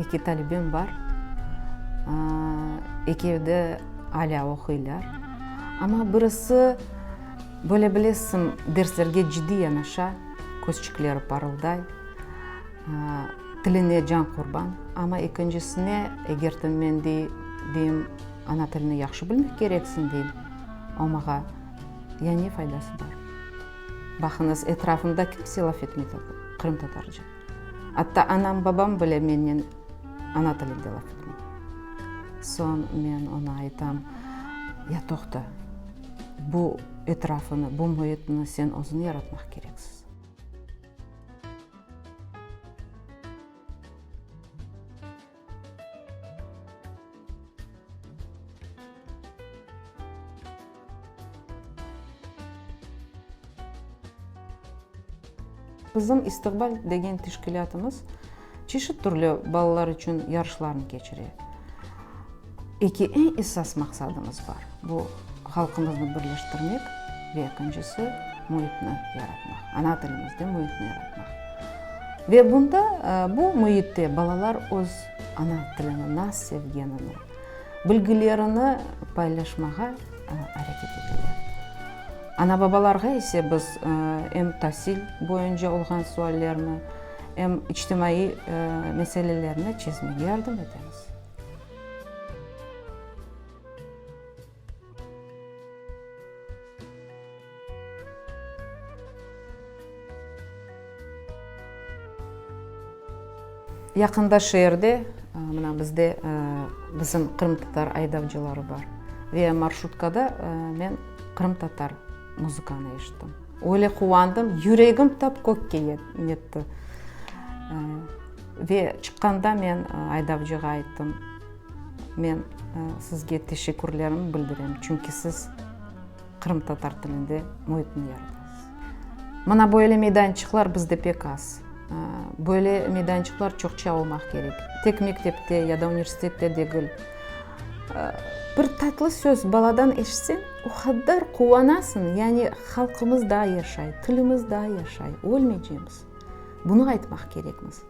Eki talebem bar. Ekevi de alâ oquylar. Amma birisi, böyle bilesiñ, derslerge ciddiy yanaşa, közçikleri parılday, tiline can qurban. Amma ekincisine, eger de men deyim, ana tilini yahşı bilmek kereksiñ, deyim, o maña, Ya ne faydası bar? Baqıñız, etrafımda kimse laf etmey qırımtatarca. Atta anam, babam bile mennen ana tilinde laf etmey. Soñ men oña aytam, Ya toqta, bu etrafını, bu müitni sen özüñ yaratmaq kereksiz. Bizim İstiqbal degen teşkilâtımız çeşit türlü balalar içün yarışlarnı keçire. Eki eñ esas maqsadımız bar, bu, halqımıznı birleştirmek ve ekincisi, müitni yaratmaq, ana tilimizde müitni yaratmaq. Ve bunda, bu müitte balalar öz ana tilini nasıl sevgenini, bilgilerini paylaşmağa areket eteler. Ana-babalarğa ise biz em tasil boyunca olğan suallerni, em içtimaiy meselelerni çezmege yardım etemiz. Yaqında şeerde, mına bizde bizim qırımtatar aydavcıları bar ve marşrutkada men qırımtatar muzıkanı eşittim. Öyle quvandım, yüregim tap kökke yetti. Ve çıqqanda men aydavcığa ayttım, Men sizge teşekkürlerimni bildirem, çünki siz qırımtatar tilinde müitni yaratasız. Mına böyle meydançıqlar bizde pek az. Böyle meydançıqlar çoqça olmaq kerek. Tek mektepte ya da universitette degil. Bir tatlı söz baladan eşitseñ, o qadar quvanasıñ, yani halqımız daa yaşay, tilimiz daa yaşay, ölmeycemiz. Bunı aytmaq kerekmiz.